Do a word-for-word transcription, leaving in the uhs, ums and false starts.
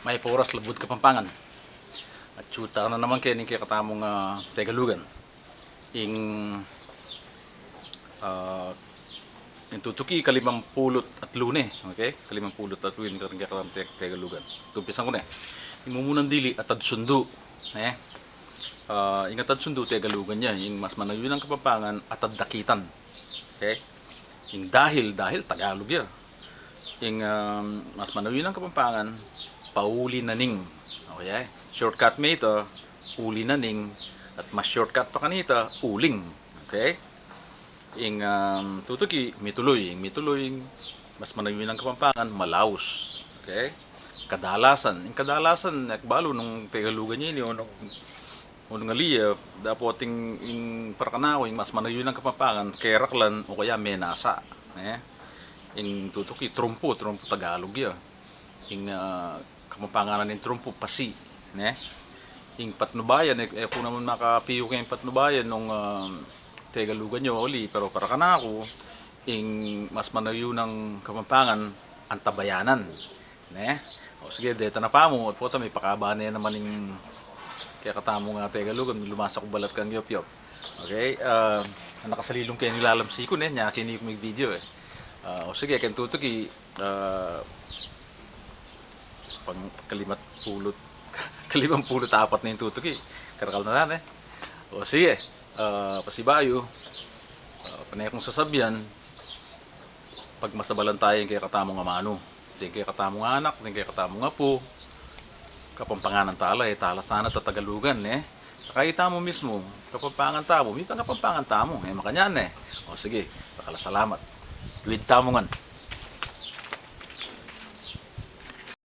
Mayap a oras, Labuad Kapampangan. Atyu tana naman keni ing kekatamung, ah, Tegalugan. Ing, ah, ing tutuki kalimampulu't atlu ne, okay? Kalimampulu't atlu ne ing kekatamung Te-, Tegalugan. Umpisan ku ne. Ing mumunang dili, atad sundu, ne? Ah, ing atad sundu Tegalugan ya, ing mas manayun a Kapampangan, atad dakitan. Okay? Ing dahil, dahil Tagalog ya. Ing, um, mas manayun a Kapampangan, pauli na ning. Okay? Shortcut me ita, uli na ning, at mas shortcut pa kanita, uling. Okay? Ing, um, tutuki, mituluy, ing mituluy, mas manayun a Kapampangan, malaus. Okay? Kadalasan, ing kadalasan, e ku balu nung Tegalugan ya ini o nung, o nung ali ya, dapot ing, ing para kanaku, ing mas manayun a Kapampangan, keraklan o kaya menasa, ne? Ing tutuki, trumpu, trumpu Tagalog ya. Ing, ah, Kapampangan ning trumpu, pasi, ne? Ing patnubayan, e, e ku naman makapiyu keng patnubayan nung, ah, Tegalugan ya o ali, pero para kanaku, ing mas manayun a Kapampangan, antabayanan, ne? O sige, deta na pamu, at pota mipakaba ne naman ing kekatamung, ah, Tegalugan, lumasak ku balat kang yopyop. Okay, ah, nakasalilung keni lalam siku ne, nya keni ku mig-video e. Ah, o sige, keng tutuki, ah, pang kalimampulu't, kalimampulu't apat ne ing tutuki. Karakal na ne. O sige, ah, pasibayu, ah, pane kung sasabyan, pagmasabalan taya ing kekatamung amanu, ing kekatamung anak, ing kekatamung apu, Kapampanganan tala, e tala sana tatagalugan, ne? Saka itamu mismu, Kapampangan tamu, mipangapampangan tamu, e makanyan, ne? O sige, dakal a salamat. Luid tamu ngan.